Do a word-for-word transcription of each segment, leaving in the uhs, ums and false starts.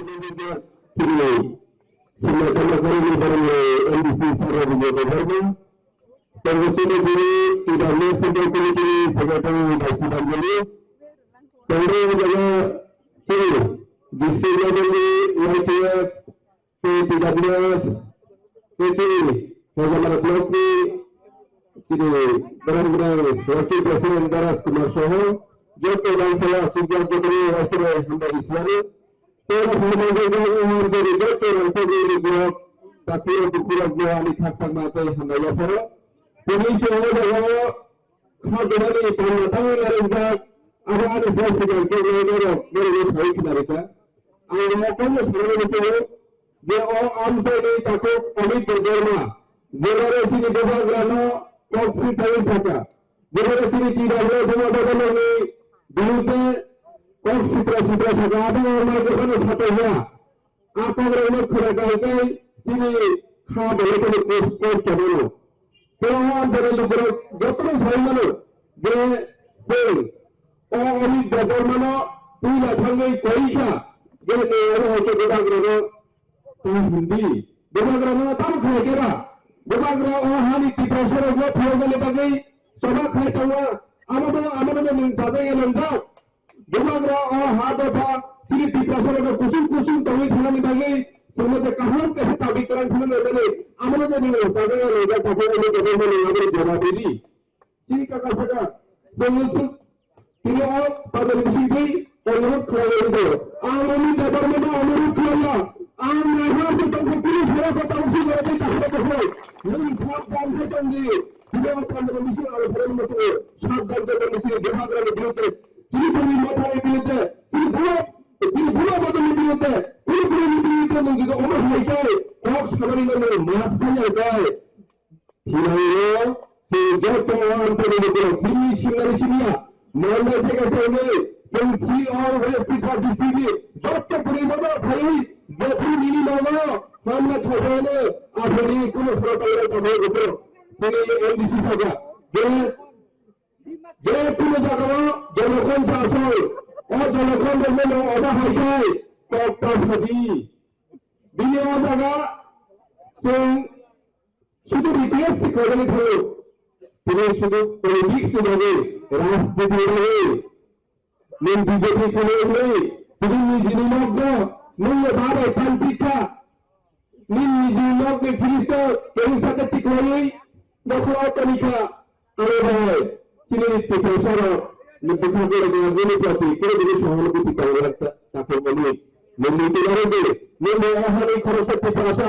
Chini, chini tamo kari ni borok ni M D C sir rok ni borok ni. Tongo chini chini T W F Central Committee ni Secretary Baisi Banjali. Tongo jaga chini district level ni Y T F, T W F, chini Hojamara block ni chini Grand Grand Working President Daras Kumar Soho, joto Bangsala Sujak Jotoni Waisre Hambai Islami, Tei phai manjak jani joto rangchak ni rwgwrok, dakti rok bukhurok no ani khakchangma tei hambai yapharo. Tini chwng o jaga o kha donani tongna tangwi narwkjak, abo ani sai swkang khe norok norok sai khna rwkha. Ang o kokno sanani muchungo je o amchaini takhuk Amit Debbarma, jebaro chini bubagrano kok swngchaiwi sakha. Jeboni chini T W F Buma Bodolni birudde kok sitra sitra saka abo microphone sataiya. A kok rokno khwra kai kai chini kha belai kheno kos kos tabano. Tei o amchani lukurok jotono sai mano je chwng o Amit Debbarmano twila thangwi koikha je nwng oro hai khe bubagrano ta hwndi. Bubagrano tamo khlai khe ba? Bubagra o hani Tiprasarokno phiyoknani bagwi choba khlai tongo. Amo tei amo tei nwng chajak ya nwngjak. Bubagra o ha dopha chini Tiprasarokno kusung kusung tongwi thanani bagwi chwngno tei kaham khe tabik kwrang thangna nangmani amo tei nwng chajak ya nwngjak, takhuk omo tei nwng aboni jawab ridi. Chini kaka saka, chwng suk, tini o padal bising twi onurodh khlai rw jago. Ang ani department o onurodh khlai ya. Ang naiha se tongkha kunu sara ko tang si gore tei takhro takhro. Nwng sab dan khe tong di. Tini o padal bising aro sara ni moto sab dan khe tong di chini Bubagra ni birudde. Chini bini motha ni birudde. Chini buma, chini buma moto ni birudde. Kunu kunu ni birudde nwng jodi omo hai khe kok samani no nwng map sanya kai. Thinaio chwng joto o amchaini lukurok chini simnani simiya. Mandai theke saimani chwng C O West Tripura district ni joto bwrwi bono phaiwi jephru nini nogo hamna khaijani aphani kuno soro tongwi tongwi rwphuru chini M D C saka je je kuno jagao jonokhon sa asol o jonokhon rokno nwng obo hai khai kok ta sadi. Bini o jaga chwng Sudu B P S si khaijani thango. Tini sudu politics ni bagwi, rajniti ni bagwi. Nwng B J P khwlai wngwi, tini nijini nokno, nwng no babai phan tikha. Nini nijini nokni fridge no, tei saka tiklaiwi, nokho o tonikha. Aro bai, chini Tiprasa rok ni bwkha gori gori gori prati koro gori sohor goti tong rok ta, ta khe mani. Nini Tiprasa gori, nini o hani khoroksa Tiprasa,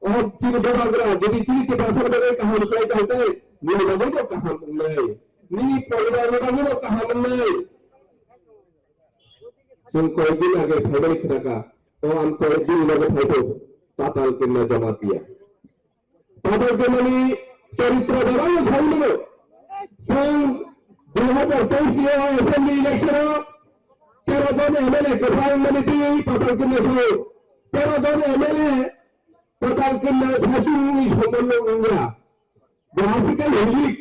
o chini bubagra, gori chini Tiprasa rok bai kaham kai kai kai, nini bagwi bo kaham wngnai. Nini poribar ni bagwi bo kaham wngnai. Chwng koi din age phaibai khna kha, o amchai din logo phaibai, Patal Kanya Jamatia. Patal Kanyani choritro belai sai mano. Chwng dui hazar teis ni o assembly election o tero jon M L A kwthang mani twi Patal Kanya sao. Tero jon M L A Patal Kanya sasung ni sombol no wngya. Bahasi kai hilik.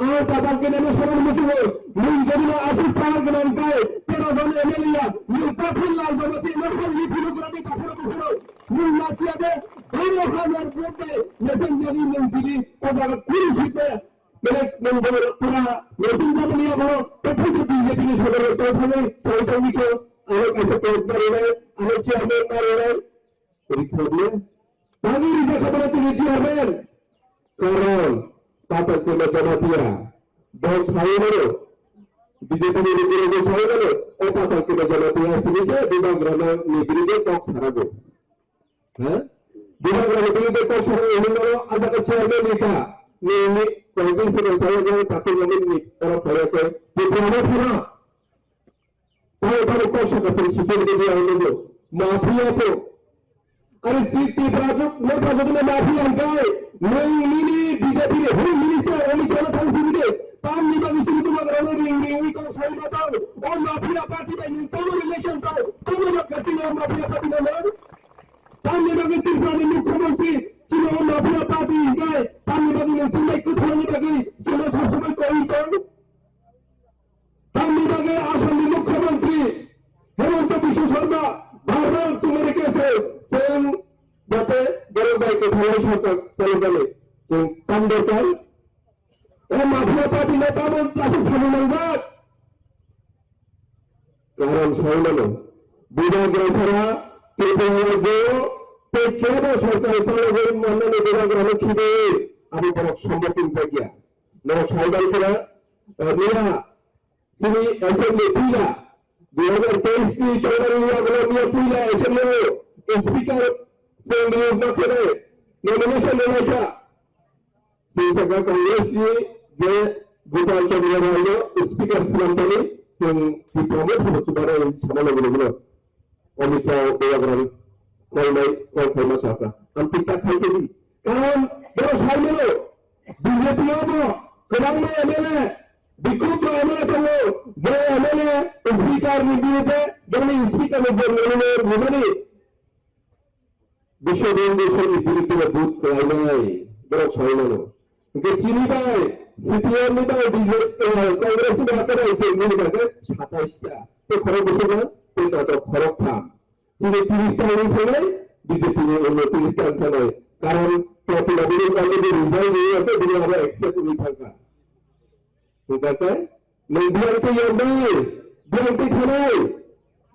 Ang Patal Kanya no sono muchungo. Nwng jodi no aswk power gwnang kai, tero jon M L A ya, nwng Pathir Lal Jamatia no khol ni phuru gwnang ni takhoro bukhoro. Nwng lachiya de, baro hazar vote de, nesen jani nwng tini, o jaga kuri sitbe, belek nwng bo pura, nesen jabani ya bo, tei phutu B J P ni sodor rok tong thangwi, sai tongwi khe, aro kaisa kok barinai, aro chairman barinai, rikha bole, tangwi rikha bole tini chairman, karon, Patal Kanya Jamatia, bo sai mano, B J P ni rikha bo sai mano, o Patal Kanya Jamatia sini se, Bubagra ni birude kok sarago. He? Bubagra ni birude kok sarago, hinwi mano, ajak chairman ni ta, ni, ni, koi din se koi tala jai, Patal Kanya ni, oro koi koi, Bubagra ni thana. Tamo tamo kok saka chwng social media o nugo. Mafia po. Ani chik Tipra juk, Motha juk no mafia hwnkhe, nwng nini B J P ni Home Minister Amit Shah no thang simi de. Tamni bagwi chini Bubagra no ring ring wi kok sai ma tang. O mafia party bai nwng tamo relation tang. Tamo yak ka chini o mafia party no nwng. Tamni bagwi Tripura ni Mukhyamantri chini o mafia party hwnkhe, tamni bagwi nwng chini bai kwthangni bagwi chini sob somoi koi tong. Tamni bagwi Assam ni Mukhyamantri Himanta Biswa Sarma barbar America se, chwng jate borok bai kwthangwi sarkar chalokjani chwng tang dorkar. O mafia party no tamo aswk samung nangjak? Karon sai mano, Bubagra sara Tripura rajyo tei kebo sarkar chalogwi mannani Bubagra no khibiwi abo borok somboh tongjakya. Norok sai mankha, eh, miya chini assembly puila dui hazar teis ni chongmani yagulo miya puila assembly o speaker chwng niyok ma khe nomination rwlaikha. Chwng sakha Congress ni je Gopal Chandra Rai no speaker swnamtani chwng Tipra Motha bo chubarai sama logi logi no Amit Shah Bubagra ni kolmai kol khaima sakha. Ang tik tak khai khe di. Karon borok sai mano B J P o bo kwbangma M L A, bikhuk bo M L A tongo, je M L A speaker ni birudhe, bini speaker ni je nominee rwmani Biswa Bangla Deshni birudhe vote khlainai, borok sai mano. Hwnkhe chini bai, C P M ni bai, B J P, eh, Congress ni bai, kwbangma se mili bai khe satais ta. Tei khorok bwswk na, tei kotor khorok tham. Chini tris ta wng thangnai, B J P ni ulo tris ta wng thangnai. Karon, Pratibha Bidin Pandit ni result ni wngkhe bini abo accept wngwi thangkha. Hwnkhe nwng biyang twi yoknai, biyang twi thanai,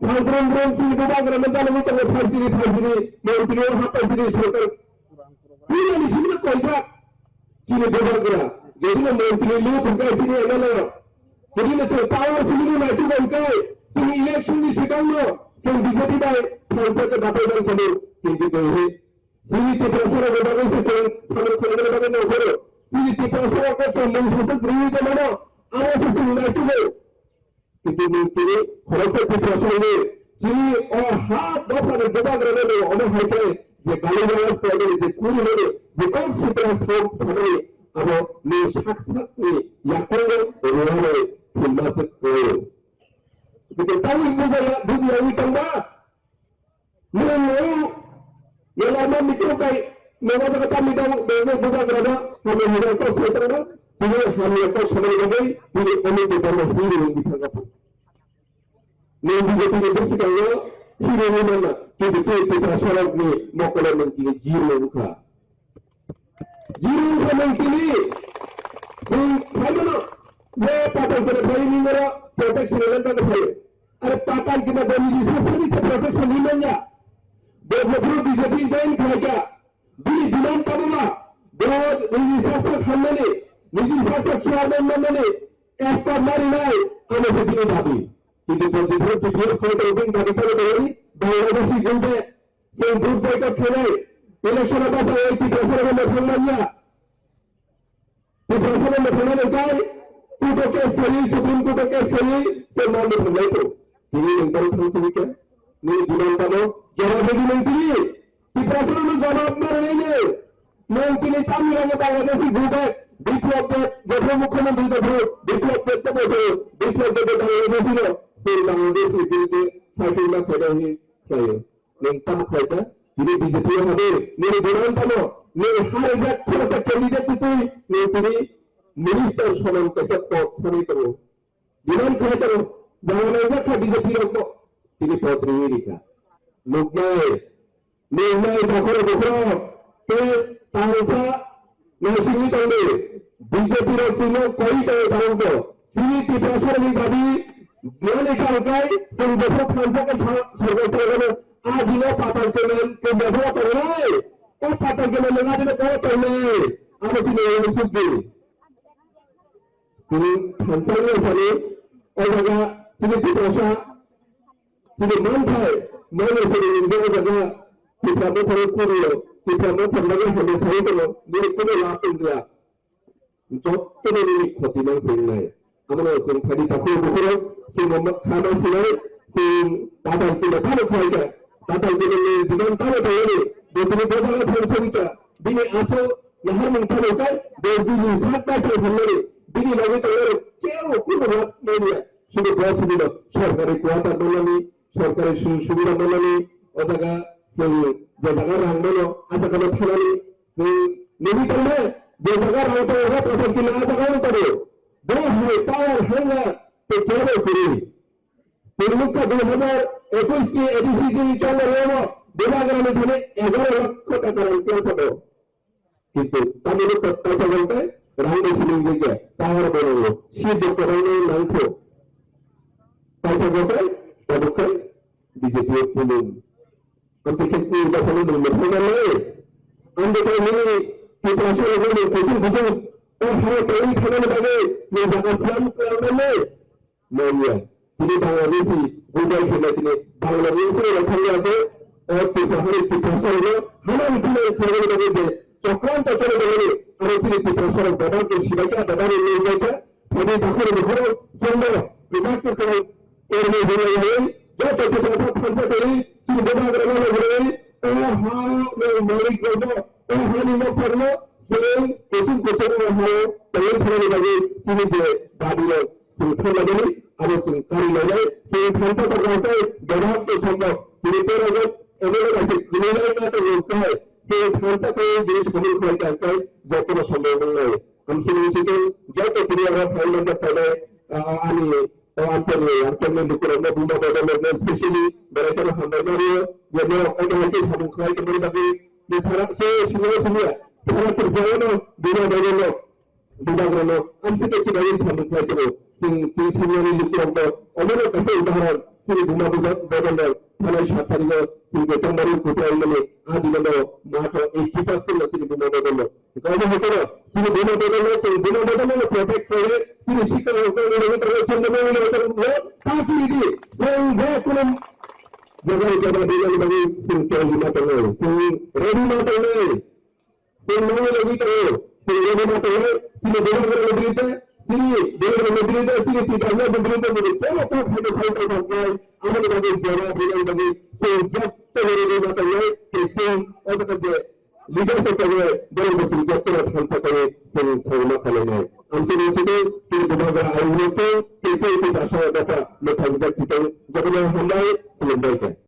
sal brum brum chini Bubagra no jalogwi tongo, phaisiri phaisiri, montri o haphaisiri sorkar. Puila ni simi no koijak chini Bubagra, jodi no montri lu thangkha chini M L A rok, jodi no chwng power simi no naituk hwnkhe, chini election ni swkang no chwng B J P bai thansa khe batai bang thani chini Bubagra. Chini Tiprasa rokni bagwi se chwng samung khlainani bagwi nongkhoro. Chini Tiprasa rokno chwng mung saswk rwui tongmano, abo se chwng naitugo. Kintu nwng tini khoroksa Tiprasa rokni chini o ha dophani Bubagrano nwng omo hai khe je galigalas khlaimani, je kurimani, je kok sitra sok sanani, abo nwng sak sakni yakungo rwnai thumma se khlaio. Kintu tamni buja ya, buji yaui tongba? Nwng nwng, nwng ama mikro kai, nwng o jaga tamni dong, nwng nwng bubagra ba, hamya hamya kok sai tongma, tini hamya kok samani bagwi, tini omo bubagra hero wng bithang apo. Nwng B J P ni bwswkango hero wng manya, kintu chini Tiprasa rokni mokolo nwng tini zero wngkha. Jini samung tini, chwng saimano, bo patal kena phai ni noro protection ni lengkha phai. Are patal kena bo niji sasani se protection ni manya. Bo jebro B J P join khlaika, bini demand tamo ma, bo niji sasa khamnani, niji sasa chairman mannani, esta mari nai, amo se bini dabi. Kintu bo jebro B J P kholto bini dabi tamo dawai, Bangladeshi gulbe, Chwng vote boycott khainai, election o bachai Tiprasa rokno mwthang manya. Tiprasa rokno mwthang manya khe, court o case khainai, Supreme Court o case khainai, chwng ma mwthang lai to. Tini nwng tamo thang sini khe, nini demand tamo, jawab rwdi nwng tini. Tiprasa rokno jawab ma rwnai nwng. Nwng tini tamni rang Bangladeshi go back, Biplab Deb, jebro mukhyamantri jebro, Biplab Deb to boso, Biplab Deb Bangladeshi no, chwng Bangladeshi birudhe fighting ma khainai hinwi khlaio. Nwng tamo khlai kha? Tini B J P o habi, nini demand tamo, nwng ha rijak khoroksa candidate twi twi, nwng tini minister soman kaisa pod sanwi tongo. Demand khlai tongo, jagao naijak kha B J P rokno, tini pod riwi rikha. Nuknai, nuknai bokhorok bokhorok, tei tangsa Naisingwi tongdi, B J P rok chwngno koi tongo tangkho. Chini Tiprasa rokni dabi mani kangkai chwng jephru thansa khe sa-, sorkar chalokno a dino patal kemen kwnjaphru tongnai. O patal kemen nwng a dino kok tongnai. Abo chini uansukdi. Chini thansa wngya sani o jaga chini Tiprasa Chini manthai, mano chini India o jaga, Tipra Motha rok kuri o, Tipra Motha rok hamya sai tongo, bini kuno lab wng ya. Jotono nini khoti mang se wngnai. Amano chwng phaidi takhuk bukhurok, chwng bo khama sinai, chwng tatal kino tamo khai kha. Tatal kino ni demand tamo tangmani, bo tini bo jaga thang sari kha. Bini aswk naharmung tamo kai, bo bini sak bai thang thangnani, bini logi tongnai rok kebo kuno lab manya. Sini bo sini no, sorkari quarter manani, sorkari sujog subida manani, o jaga chwng je jaga rang mano, a jaga no thanani, chwng nini tongma, je jaga rang tongo, o property na a jaga no tongo. Bo hai power hangla, tei kebo kwrwi. Tei nukha dui hazar Ekwis ti A D C ni chongo lomo Bubagrani thani egaro lokho taka rang khe sabo. Kintu tamoni kok kaisa jang tei rang ni siling jang khe power bo nango. Si bo kwbangma nangkho. Kaisa jang tei tabuk khe B J P o pulung. Amtwi khe ni da phano nung methai na le. Amtwi khe nini Tiprasa rok nung kuchung kuchung o ha tei thangani bagwi nung jaga slam kwlangna le. Manya. Tini Bangladeshi, Google khe tini Bangladeshi rok thangya khe, o Tiprasa, Tiprasa rok no hamani tini thangya khe je chokran to chole de ni, aro tini Tiprasa rok dada ko sibai kha, dada ni ni bai kha, thani dakhoro ni horo sendo, bijak ke koro, erni horo ni, joto Tiprasa thansa kari, tini Bubagra no lagri, o ha no malik rok no, o ha ni no parno, sering, kuchung kuchung o ha, tayang thani lagi, tini je dadi rok. Chwng sanmani abo chwng kari lainai, chwng thansa tongkha tei bebak tei sombok tini terok emon kaisa kwrwi lai ma tongwi wngkha, chwng thansa khe bini samung khlai kha hwnkhe jotono sombok wngnai. Amchini wngsuitwng joto tini oro phai manjak phainai, ah, ani o anchani, anchani lukurokno buma bodolrokno specially belai kheno hambai ma rio, je norok omo hai khe samung khlai tongmani bagwi je sara se siniya siniya sara Tripura no buma bodolrok Bubagrano amsike chibaiwi samung khlai tongo. Chwng twi singnani lukurokno omono kaisa udahoron chini buma buba-, bodolrok thanai sat tarigo chwng kwchangmani kuthai wngmani a dinano matho eighty percent no chini buma bodolrok. Omo hai kheno chini buma bodolrok chwng buma bodolrokno protect khlaiwi chini sikla rokno nini rokno chwng nini rokno taki ridi. Chwng je kunu jaga jaga dinani bagwi chwng tiyari ma tongnai. Chwng ready ma tongnai. Chwng nangwi lagwi tongo, chwng rwgwi ma tongnai, chini Bubagrani biruddhe, chini Bubagrani biruddhe, chini Tiprasani biruddhe, chini kono kok hai khe sai tongthoknai, aboni bagwi jawab rinani bagwi chwng joto rwgwi ma tongnai, tei chwng o jaga je leadership tongo, borok bo chwng jotono thansa kaiwi chwng sai ma khlainai. Amchini sidi chini Bubagra ayuk nukthung, tei chini Tiprasa dopha mwthangwi jak si tong, jotono hambai, khulumbai khe.